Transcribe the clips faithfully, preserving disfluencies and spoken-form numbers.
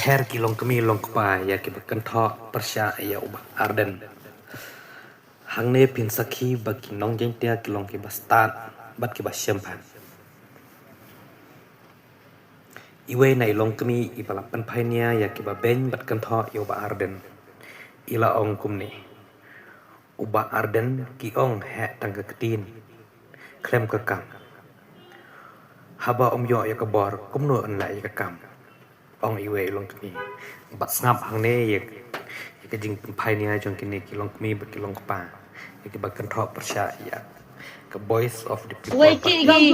Her ki longkmie longkpa ïa kiba kynthoh pyrshah ïa u Bah Ardent. Hangne phin sakhi ba ki nong Jaiñtia ki long kiba stad bad kiba shemphang. Iwei na i longkmie iba la pynphai nia ïa kiba beiñ bad kynthoh ïa u Bah Ardent, i la ong kumne: U Bah Ardent ki ong heh tang ka ktien khlem ka kam. Haba um ïoh ïa ka bor kumno yn leh ïa ka kam? Ong iwei i longkmie. Bad sngap hangne ïa, ïa ka jingpynphai nia jong kine ki longkmie bad ki longkpa ïa kiba kynthoh pyrshah ïa ka Voice of the People. Wei ki Party. Ki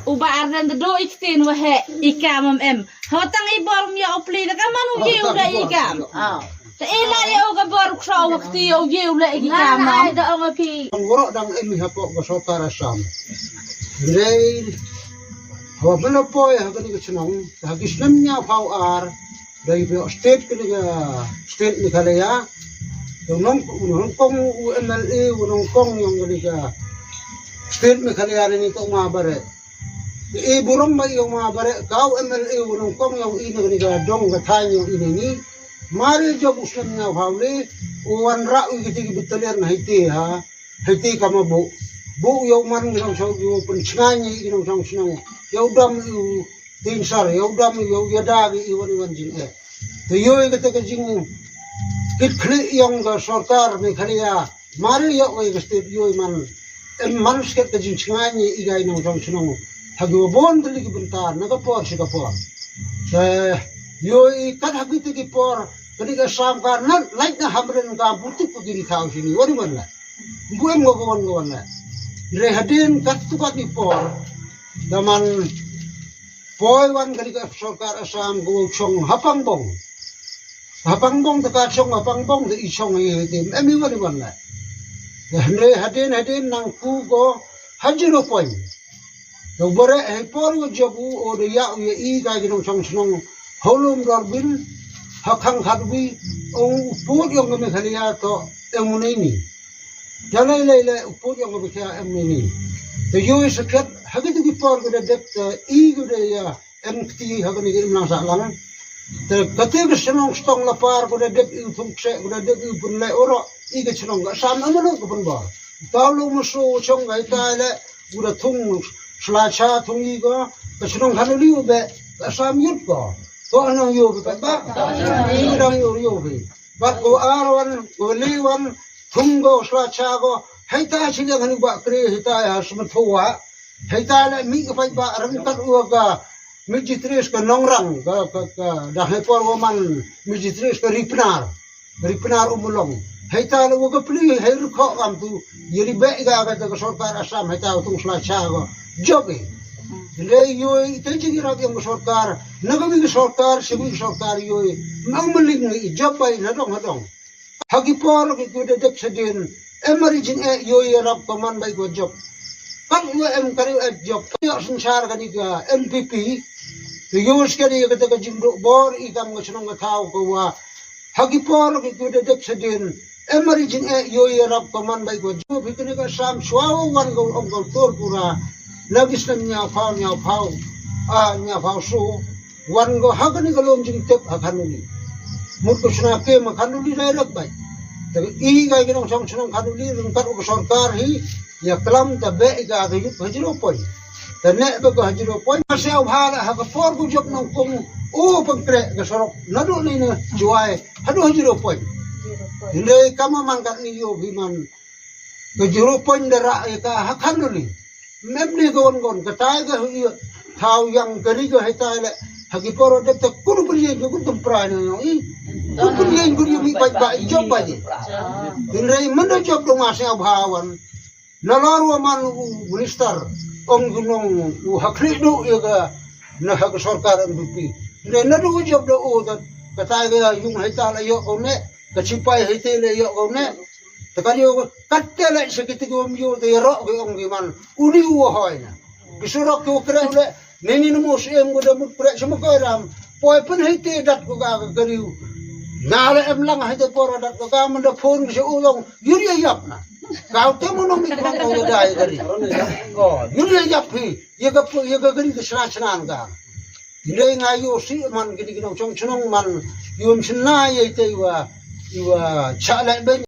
u Bah Ardent da do i ktien wa heh i kam em em. Hawa tang i bor um ïa u pli da ka man u ïa u da i kam. Te i la ïa u ka bor u khraw wa kti ïa u ïa u la i kam. Ai da ong ki. Ang woro dang em hapoh ka sorkar Assam. Hynrei hawa mano poi ha kani ka chnong ha ki snem ñiaw phaw ar. Da i pio state kani ka state Meghalaya. U nong u nongkong u M L A u nongkong yong kani ka state Meghalaya ni to ma bare. I burom ba ïong ma bare ka u M L A u nongkong ïong i na kani ka dong ka thaiñ ïong i na ni. Mari jop u snem ñiaw phaw le u wan ra u kiti ki battalion na Haiti ha. Haiti kama bu bu ïong man ngi nong chong ïong pynchngani ngi nong chong chnong ïong dam ïong tinsar ïong dam ïong ïada ngi i wan i wan jing eh. Te ïoi kata ka jing kit khlieh ïong ka sorkar Meghalaya. Mari ïa wei ka state ïoi man em man sket ka jingchngani i gai nong chong chnong ha ki wa bon tylli ki bynta na ka por shi ka por. Te ïoi kat ha ki te ki por kani ka Assam ka nan lait na hamren ka butuk ka kini khaw shini wani wan la bu em ngo ka wan ka wan la. Re hadin kat tu kat ni por da man poi wan kani ka sorkar Assam ka wa chong ha Pangbong. Ha Pangbong ta ka chong ha Pangbong ta i chong i te em i wan i wan la. Hynrei hadien hadien nang ku ko ha zero point. To bore hei por wa jop u o da ya u ya i ka ki nong chong chnong holum dor bin ha khang khat wi ong u put yong ka Meghalaya to em u nei ni. Da lei lei lei u put yong ka Meghalaya em u nei ni. Te yoi sakhet ha ki tu ki por ka da dep te i ka da ya em kti ha kani ka imlang sahlang. Te kati ka chnong Stong Lapar ka da dep i u thung kse ka da dep i u pynleh oro i ka chnong ka Assam em ro ka pynbor. Tau lo musu chong ka itai le u da thung sla cha thung i ka ka chnong Khanoli u be ka Assam yut ko. Ko nong yo ka ba. Nong yo yo bi. Bat ko ar wan ko li wan thung ko sla cha ko. Hei ta chi liang hanu ba kre hei ta ya smathu wa. Hei ta le mi ka pai ba rang kat u ka mi jitris ka nongrang ka ka ka da hei por wa man mi jitris ka ripnar. Ripnar umulong. Hei ta le wa ka pli hei rukho kam tu. Yeri be ga ka ka sorkar Assam hei ta tung sla cha ko. Job i. Le yoi te jing rak yang sorkar. Na ka mi sorkar, si mi sorkar yoi. Mang maling i job bai na dong na dong. Ha ki por ki ku da dep sedin. Em ari jing e yoi rap ko man bai ko job. Kan u em kari u em job. Yo synshar kani ka N P P. Ki yoi skani ka ta ka jing do bor i kam ka chnong ka thaw ko wa. Ha ki por ki ku da dep sedin. Em ari jing e yoi rap ko man bai ko job. Hi kani ka Assam chwa wan ko ong ko tor pura. Na ki snem ñiaw phaw ñiaw phaw. A ñiaw phaw so. Wan ko ha kani ka lum jingtep ha Khanoli. Mut ko shna kem ha Khanoli direct bai. Te i ka ki nong chong chnong Khanoli rung kat ko sorkar hi ya klam ta be i ka ka yut ha zero point. Te ne be ko ha zero point. Ma se u ha la ha ka por ko jop nong kong o pang kre ka sorok na do ni na juai ha do ha zero point. Hynrei kama man kat ni yo bi man ka zero point da ra i ka ha Khanoli. Mem ni gon gon ka tai ka hu thaw yang ka ri ka hai tai le ha ki poro dep ta kunu pun yen kunu tum pra ni no i kunu pun yen kunu mi bai bai job bai ni. Hynrei manda job dong ma se bha wan na lor wa man u minister ong gunong u hakri du ya ka na ha ka sorkar N P P. Hynrei na du job do u ta ka tai ka yung hai ta le yo ko ne ka chipai hai te le yo ko ne. Te ka yo ka te le se ki te ko mi yo te ro ko ong ki man u ni u hoi na. Ki surok ki u kre le ne ni mo se em ko da mut kre se mo ko ram. Poi pun hai te dat ko ka ka riu. Na le em lang hai te por dat ko ka man da phone ki se u long yur ya yap na. Ka u te mo no mi ko ko ya dai ka ri. Oh, yur ya yap hi. Ya ka ya ka ri ka sra sra ka. Hynrei nga ïoh sih man kine ki nongshong shnong man, ïoh shna ïa ite iwa, iwa chah leh beiñ